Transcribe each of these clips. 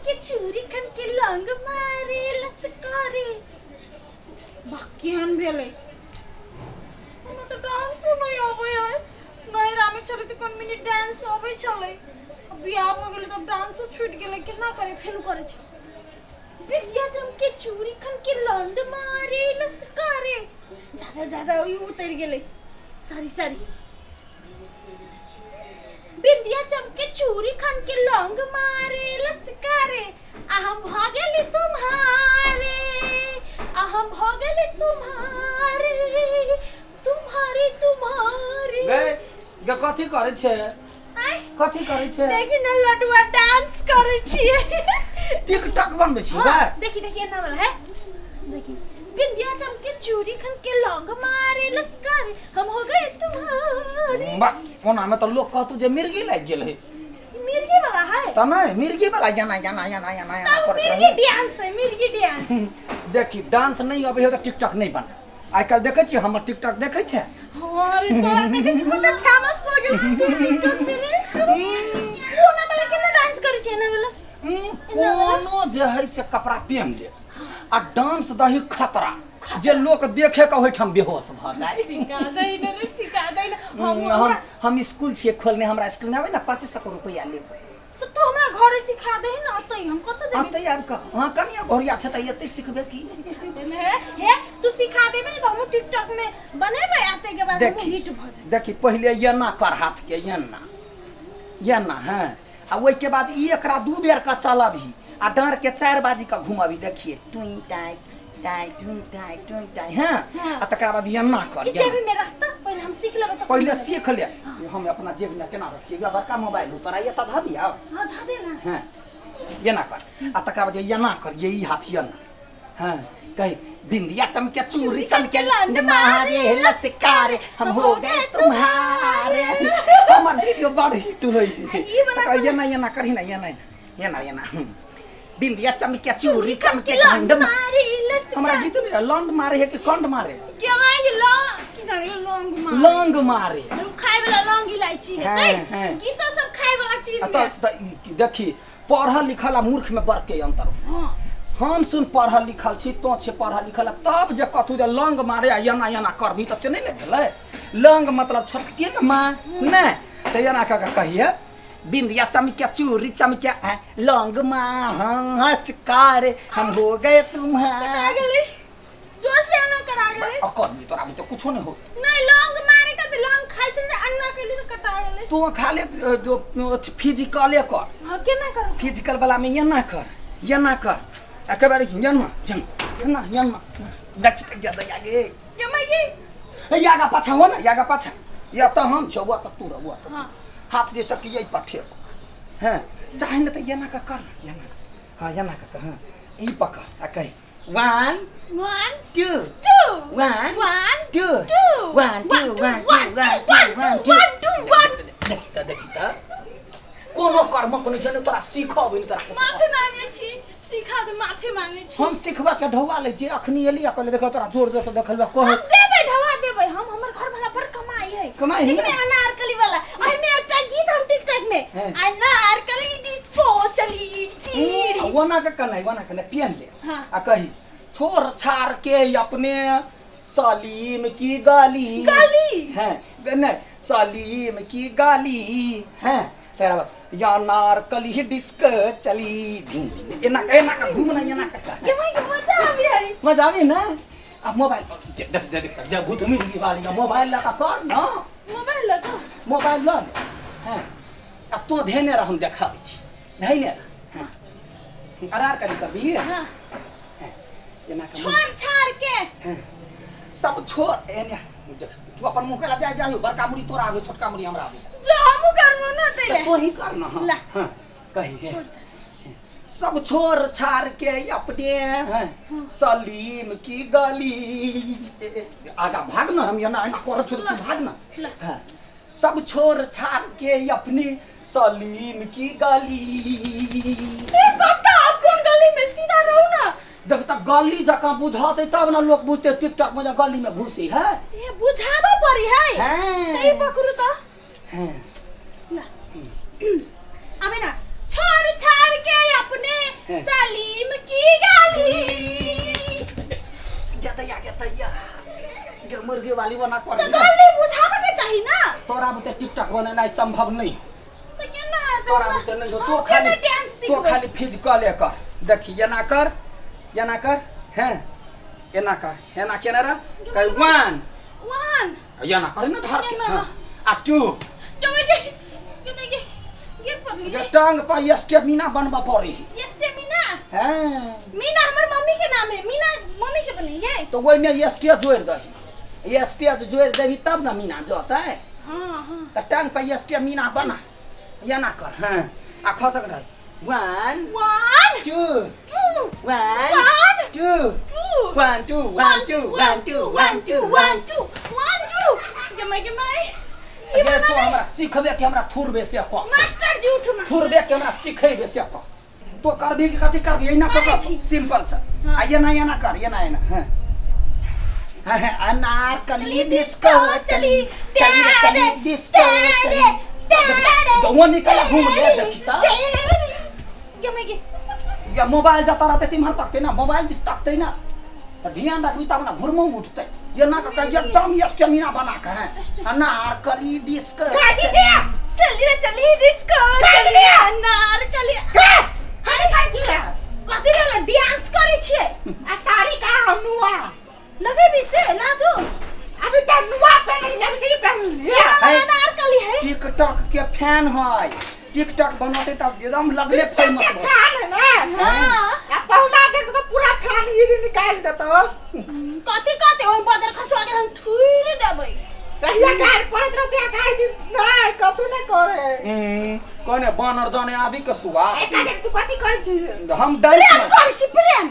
चमके चूड़ी खन के लौंग मारे लसकारे। वाह, केहन भेलै? हमरा तऽ डांसो नहि अबै है। नैहरामे छलै तऽ कोन मिनी डांस अबै छलै, बियाह भऽ गेलै तऽ डांसो छूटि गेलै। केना करै? फेरो करै छी। बिंदिया चमके चूड़ी खन के लौंड मारे लसकारे। जा जा जा जा, ई उतरि गेलै। Sorry sorry. बिंदिया चमके चूड़ी खन के लौंग मारे लसकारे, आ हम भऽ गेली तुम्हारे, आ हम भऽ गेली तुम्हारे, तुम्हारे तुम्हारे। गै गे, कथी करै छै? आँय? कथी करै छै? देखी ने लडुआ, डांस करै छियै। टिकटॉक बनबै छी? हाँ, गै। देखी देखी, एना वाला है। देखी, बिंदिया चमके चूड़ी खन के लौंग मारे लसकारे, हम हो गए तुम्हारे। वाह, ओना में तऽ लोक कहतौ जे मिर्गी लागि गेल है। मिर्गी वाला है। तऽ नहि, मिर्गी वाला एना एना एना एना एना तब करैत मिर्गी रहै। डांस है, मिर्गी डांस। देखी, डांस नहि अबै है तऽ टिकटॉक नहि बना। आइ काल्हि देखै छियै, हमर टिकटॉक देखै छै? हाँ रे, तोरा देखै छी, कते फेमस भऽ गेल छी तू टिकटॉक पे रे। ओना वाला केना डांस करै छै, एना वाला? कोनो जे है से कपड़ा पेन ले आ डांस दही खतरा, जे लोक देखे के ओहिठाम बेहोश भऽ जाय। सिखा दै ने रे, सिखा दै ने। हम हम स्कूल छियै खोलने, हमरा स्कूल में आबै ने, 2500 रुपैआ लेबै। तऽ तू हमरा घरे सिखा दही ने, ओतै हम कतऽ जेबै? एतै आबि कऽ। हँ, कनिया घोरिया छै तऽ एतै सिखबै की? हे हे, तू सिखा देबे ने तऽ हमहूँ टिकटॉक में बनेबै आ ताहिके बाद हमहूँ देखी हिट भऽ जेबै। देखी, पहिले एना कर, हाथ के एना एना। हँ, आ ओहिके बाद ई एकरा दू बेर के चलबही आ डाँड़ के चारि बाजी के घुमबही। देखिए, टुई टाई टाई टुई टाई टुई टाई। हँ। हाँ। आ तकरा बाद एना कर। ई एना। जेबी में रखता, पहिले हम सीख लेबै तऽ। पहिले सीख ले। हम अपना जेब में केना रखिए? बड़का मोबाइल हो तोरा, एतऽ धऽ दिया। हाँ, धऽ दे ना। हाँ, एना कर आ तकरा बाद एना कर, ये ई हाथ एना। हाँ, कही, बिंदिया चमके चूड़ी चमके लंड मारे लसकारे, हम हो गए तुम्हारे। हमर वीडियो बड़ हिट होई। ई वाला। तकरा एना एना करही ना, एना एना एना। बिंदिया चमके चूड़ी चमके लंड मारे लसकार। हमरा गीत नहीं, लंड मारे है कि कंड मारे? के भाई, लौंग की जाने, लौंग मारे। लौंग मारे। उ खाए वाला लौंग इलायची है। हाँ, हाँ। गीत सब खाए वाला चीज आ में। तऽ ई देखी, पढ़ल लिखल आ मूर्ख में बड़ के अंतर। हाँ। हम सुन पढ़ल लिखल छी, तो छे पढ़ल लिखल, आ तब जे कथू जे लौंग मारे आ एना एना करबही तऽ से नहि ने भेलै। लौंग मतलब छोटकी ने माँ नहि तऽ एना कऽ कऽ कहिए, बिंदिया चमके चूड़ी चमके आ, लौंग माँ हंसकार, हम हो गए तुम्हारे। गेलै, जोर से एना करा गेलै। आ करबी तोरा बुते कुछो नहि हो। नहीं, लौंग मारे का तो लौंग खाइ छै त अन्ना केली तो कटा गेलै। तू खाली जो फिजिकले कर। हाँ, केना करू? फिजिकल वाला में एना कर, एना कर, आ के बार एना एना एना एना। देखी तऽ गे गे। जमा गे। ए, यागा पाछा हो ना, यागा पाछा। या तऽ हम छौ, तऽ तू रह, तऽ। हाँ। हाथ जे सकी यही पर ठेक। हाँ, चाहे न तऽ एना का कर, एना। हाँ, एना का कर। हाँ, ई पकड़ आ कही, 1 1 2 2 1 1 2 2 1 2 1 2 1 2 1 2 1 2 1। देखी तऽ, देखी तऽ, कोनो कर्म कोनो छै ने, तोरा सीखब नहि तोरा कुछो। माफी मांगे छी, सिखा दे, माफी मांगे छी। हम सिखबा के ढौआ लै छी। अखनी एली आ कहले देखो, तोरा जोर जोर से देखल बा कह। हम देबै, ढवा देबै हम। हमर घर वाला बड़ कमाई है। कमाई है देखबे ना? अनारकली वाला, ओहिमे एकटा गीत हम टिकटॉक में हैं। अनारकली डिस्को चली टीरी। ओना के कनाई, ओना के पेन ले। हाँ। आ कही, छोड़ छाड़ के अपने सलीम की गाली। गाली? हैं, नहीं, सलीम की गाली हैं। तेरा बाद या नारकली डिस्क चली ढीं ढीं। एना एना का घूमना, एना का का। के भाई, मजा आबी है। मजा आबी ना? अब मोबाइल पर देख देख देख, जब भूत मिर्गी वाली ना मोबाइल लगा कर ना। मोबाइल लगा। मोबाइल लऽ ले। हैं, आ तो धेने रह, हम देखाबै छी, धैने रह। हैं, अरार करी करबी। हाँ। एना के छोड़ छाड़ के। हैं, सब छोड़ एने देख, तू अपन मुँह के जा जा, बड़का मुड़ी तोरा आबे, छोटका मुड़ी हमरा आबे। जो हमहूँ करबो ना तऽ तैले। तोही कर ना। हाँ। ला। हाँ, कही है। छोड़ छाड़। सब छोड़ छाड़ के अपने हैं, सलीम की गली। ए, ए, आगा भाग ना, हम एना एना करै छियौ तऽ तू भाग ना। ला। हाँ, सब छोड़ छाड़ के अपने सलीम की गली। ए बता, आप कोन गली में? सीधा रहू ना। देख तऽ, गली जकाँ बुझाते तब ने लोक बुझते टिकटॉक में जे गली में घुसी है। ए, बुझाबऽ पड़ी है। हाँ। तै पकड़ू तऽ। हाँ। ला, आबे ना, छोड़ छाड़ के अपने सलीम की गाली। जतैया जतैया गे मुर्गी वाली बना कर तऽ गाली बुझाबे के चाही ना। तोरा बुते टिकटॉक बनेनाइ संभव नहीं। तऽ केना हेतै? तोरा बुते नहीं हो। तो हम खाली केना डांस तो सिखबै? खाली फिजिकल कर देखी, एना कर, एना कर, हैं एना कर, एना केना रह कह वन वन एना कर ना धर के। एना। हाँ, आ टू केमे के केमे के गिर पड़ली। जे टांग पर स्टेमिना बनबऽ पड़ी। स्टेमिना? हैं। मीना हमर मम्मी के नाम है, मीना मम्मी के बनैये। तो ओहिमे स्टेज जोड़ि दही, स्टेज जोड़ि देबही तब ने मीना जतै। हाँ हाँ। तऽ टांग पर स्टेमिना बना, एना कर। हाँ आ खसक रह one one two two one one two two one two one two one two one two one two one two. Gemmae gemmae. ये तो हमरा सिखबे के हमरा थुरबे से कह। मास्टर जी उठू मास्टर। थुरबे के हमरा सिखेबे से कह। तो करबी कि कथी करबी? एना करै कर छी। सिंपल सा। हाँ। आ एना एना कर, एना एना। हाँ हाँ हाँ, अनारकली डिस्को चली चली चली डिस्को चली। गौवा निकल घूम ले देखी त। गेमाई गे। या मोबाइल जाता रहते तिम्हर तकते ना, मोबाइल दिस तकते ना, त ध्यान रखबी तब ना घुरमो उठते। ये ना कह एकदम स्टेमिना बना के है अनारकली डिस्को दादी दे चली रे चली डिस्को चली अनारकली। अरे कथी कथी भेल? डांस करै छियै। आ साड़ी का हम नुआ लगेबी से लादू। अभी त नुआ पहन अभी नहीं पहन लिया। अनारकली है। टिकटॉक के फैन है, टिकटॉक बनते तब एकदम लगले फेमस के हो। फैन है ना। हाँ। आ पहुना दे तो पूरा फैन ये निकाल देतो। कथी कहते ओइ बजर खसुआ के हम थुइर देबै। कहिया कार पड़त रहते काहे जी नहीं कतू नहीं करे। कोने बानर जाने आदि के सुआ। ए का तू कथी कर छी? हम डांस प्रेम में करै छी प्रेम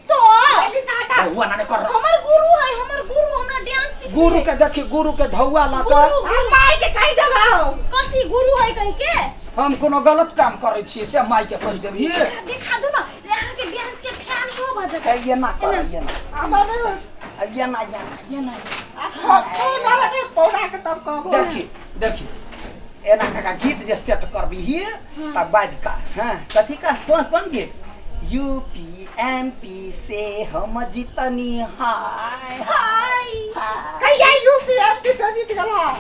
तो पहली नाटा हुआ ना कर। हमर गुरु है, हमर गुरु हमरा डांस सिखबै। गुरु के देखी, गुरु के ढौआ लगा। गुरु हम माई के कहि देबौ। कथी गुरु है कहि के? हम कोनो गलत काम करै छी से माई के कहि देबही। देखा दू ना अहाँ के डांस के फैन हो भऽ जेतै। ये ना कर, ये ना, हमर ये ना, ये ना, ये ना। पौना बजे पौना के तब कहबो। देखी देखी एना काका गीत जे सेट करबी तब बाज का। हाँ कथी का कौन कौन गीत? यूपी एमपी से हम जीतनी हाय हाय हाय। कहिया यूपी एमपी से जीत गेला?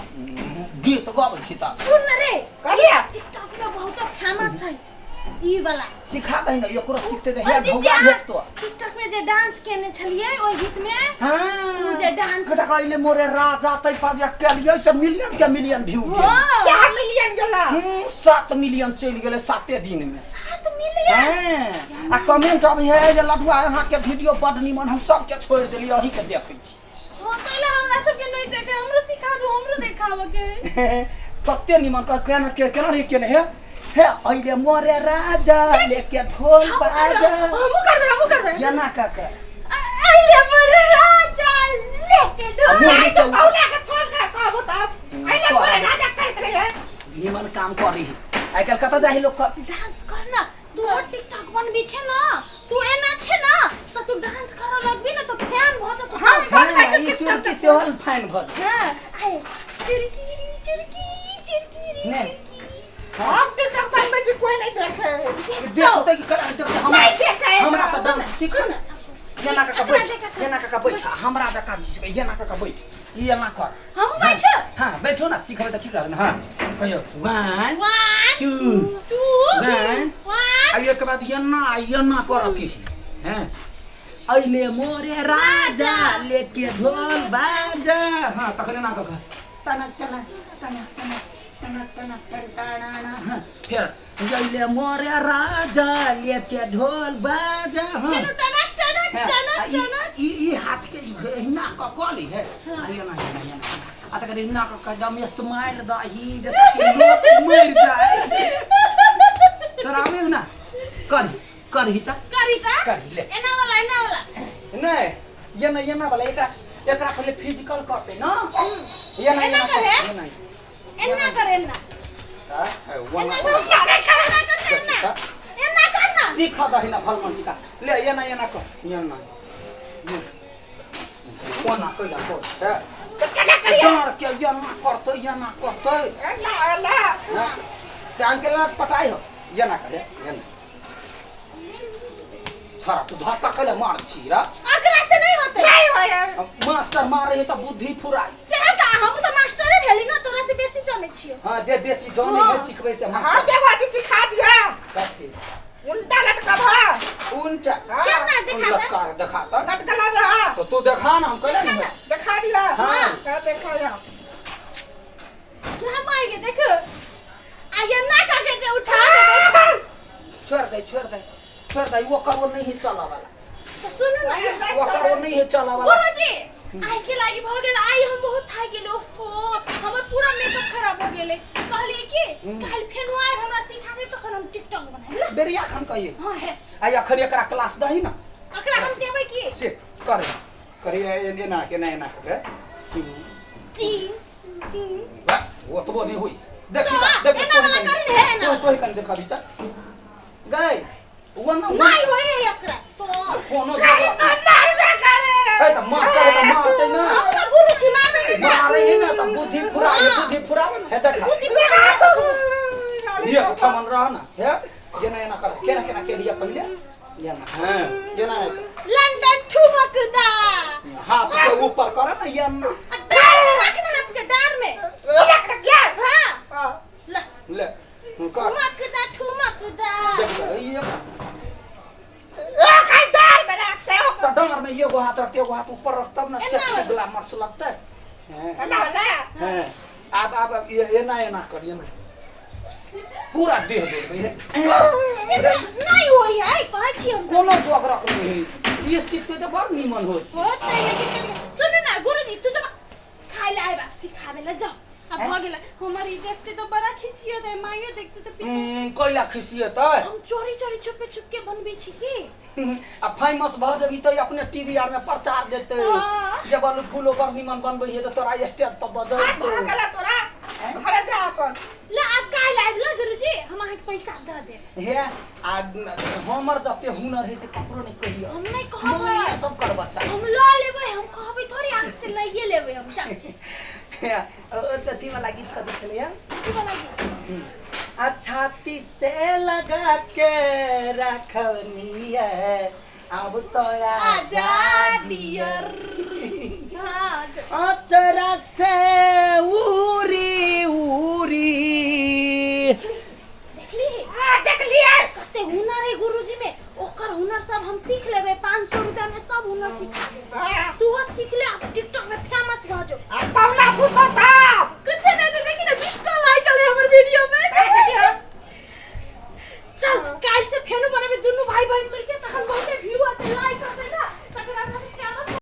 गीत गबै छी त सुन न रे, कहिया टिकटॉक में बहुत फेमस है ई वाला। सिखा दही न, एकरो सिखते दही ओहि दिन ढौआ जे अहाँ भेटतो। टिकटॉक में जे डांस केने छलियै ओहि गीत में हाँ उ जे डांस कथा कहले मोरे राजा तै पर जे केलियै से मिलियन के मिलियन व्यू गेल। हो क्या मिलियन गेला? 7 मिलियन चलि गेलै 7 दिन में। 7 मिलियन। हाँ, आ कमेंट अबै है जे लडुआ अहाँ के वीडियो बड निमन, हम सबके छोड़ि देलियै अहीं के देखै छी। हाँ कैला हमरा सबके नहीं देखे, हमरो सिखा दू, हमरो देखाबऽ के। कते निमन कह केना के केना रही केने हे हे अइले मोरे राजा लेके ढोल बाजा। हमहूँ करबै, हमहूँ करबै। एना कह के अइले मोरे राजा लेके ढोल। मुर्गी तो के पौना के फोन कर कहबो तब अइले मोरे राजा करत रहे। निमन काम करी। आइ काल्हि कतऽ जाही लोक? डांस कर ना तू, और टिकटॉक बनबी छे ना तू, एना छे ना त तू डांस करऽ लगबी ना तो फैन भऽ जेतौ। हम बनबै हाँ, छी ई टिकटॉक चुरकी के। सेहो फैन भऽ जेतौ। हाँ आए चुरकी चुरकी चुरकी रे नहि। चुरकी। हम टिकटॉक बनबै छी कोई नहीं देखे। देखतै कि करा देखतै हमरा। नहीं देखे। हमरा से डांस सीख ना, एना कऽ के बैठ, एकरा एना कऽ के बैठ, हमरा जकाँ एना कऽ के बैठ, ई एना कर। हमहूँ बैठ। हाँ बैठो ना, सिखबै तऽ ठीक रहत ना। हाँ कहियो वन वन टू टू वन वन आ एक बाद एना एना करऽ के है। हैं अइले मोरे राजा लेके ढोल बाजा। हाँ तखन एना कऽ के तना तना तना तना तना तना तना। हाँ फेर अइले मोरे राजा लेके ढोल बाजा। हाँ फेरो टनक टनक हाँ, टनक आ टनक। ई ई हाथ के एहिना कऽ कऽ ली है। आ एना एना एना आ तकर एहिना कऽ कऽ एकदम स्माइल दही जैसे कि लोक मरि जाए। तोरा आबै ना करही करही त करी त करही ले। एना वाला, एना वाला नहीं ये ना, ये ना वाला एकरा एकरा पहले फिजिकल करते ना। ये ना एना एना करे? कर, एना एना कर, एना हाँ, है, एना वना कर, एना कर, एना एना कर ना। सीख दही ना भल मन सिखा ले। ये ना एना कर, ये ना कोना कैला कर है तो केना करिया? डर के ये ना करते, ये ना करते। एना एना हाँ, टांग के लग पटाई हो, ये ना करे, ये ना। छड़ा तू धक्का कैले मार छी रा अकरा से नहीं होते। नहीं होय। मास्टर मारे है त बुद्धि फुराई। से त हम त मास्टरे भेली ना, तोरा से बेसी जानै छियो। हां, जे बेसी जाने है सिखबै से हाँ मास्टर। बेवादी सिखा दिया। कथी? उल्टा लटका भा। उनटा हाँ। क्यों ना दिखा लटका देखा त लटकला में हाँ। तो तू देखा ना, हम कैले नहीं। दिखा दिया। हाँ। का देखा या क्या मार के देखो, आगे ना का के जे उठा के देख। छोड़ दे, छोड़ दे, छोड़ दे, वो करो नहीं है चला वाला। तो सुनू ना, वो करो नहीं है चला वाला। गुरुजी आई के लागी भ गेल, आई हम बहुत थाक गेल। ओफो, हमर पूरा मेकअप खराब हो गेलै। कहलिए कि काल फेनु आइ हमरा सिखाबे, तखन हम टिकटॉक बनाएब ला। बेरिया खन कहिए। हां है। आ अखन एकरा क्लास दही ना। अकरा हम देबै की? से करे करे एना केना एना करे। तीन तीन। वाह, ओतबो नहीं हुई। देखी तो, देख। एना वाला करी है ना। तो तोही कन देखबी त गई वो ना। नहीं होय एकरा तो। कोनो नहीं तो मारबे करे। ए त मास्टर त मारते ना। हम त गुरु छी, मारबै नहीं त। मारे ही ना त बुद्धि फुरा, बुद्धि फुरावे ना। हे देखा, बुद्धि ये थमन रह ना। हे जेना एना कर, केना केना के लिया पहिले एना। हां, एना लंदन ठुमकदा। हाथ के ऊपर कर ना एना। आ डार में रख ना हाथ के डार में। लटक गया। हां हाँ। ल ले कर। ठुमकदा ठुमकदा। देख ये। ओ का डार में रखते हो? त डंगर में एगो हाथ रख, एगो हाथ ऊपर रख तब ना एना सेक्सी वाला। ग्लैमर लगतै। हैं ना ना। हैं, अब अब ये एना एना कर, एना पूरा देह दे। एना नहीं होय है, कहै छी हम। कोनो जोग रख नहीं, ये सीखते तो बड़ नीमन होय। होतै, लेकिन सुनू ना गुरुजी, तू जब खाइ ले आइब आब सिखाबे ला जाओ। अब हैं? भ गेल। हमर ई देखते तो बड़ा खिसियत है, माइयो देखते तो पीते। कैला खिसियतै? हम चोरी चोरी छुपे छुप के बनबै छी की। आ फेमस भऽ जेबी तऽ अपने टीवी आर में प्रचार देतै। हाँ। जे बल फूलो बड़ नीमन बनबै है तऽ तोरा स्टेज पर आ भऽ बजेतौ। गेला तोरा, घरे जा अपन। ल आब काल्हि आबि ल गुरुजी, हम अहाँके पैसा दऽ देब। हे आ हमर जते हुनर है से ककरो नहीं कहियो। हम नहीं कहबै। मंगनिए सब कर बच्चा। हम लऽ लेबै, हम कहबै थोड़ी, अहाँ से लइए लेबै हम जा। हे, ओ अथी वाला गीत कथी छलैया? की वाला गीत? आ छाती से लगा के रखनिया अब तो आजा डियर। हाँ अचरा से उरी उरी। देखली? हाँ, देख लिए। कते हुनर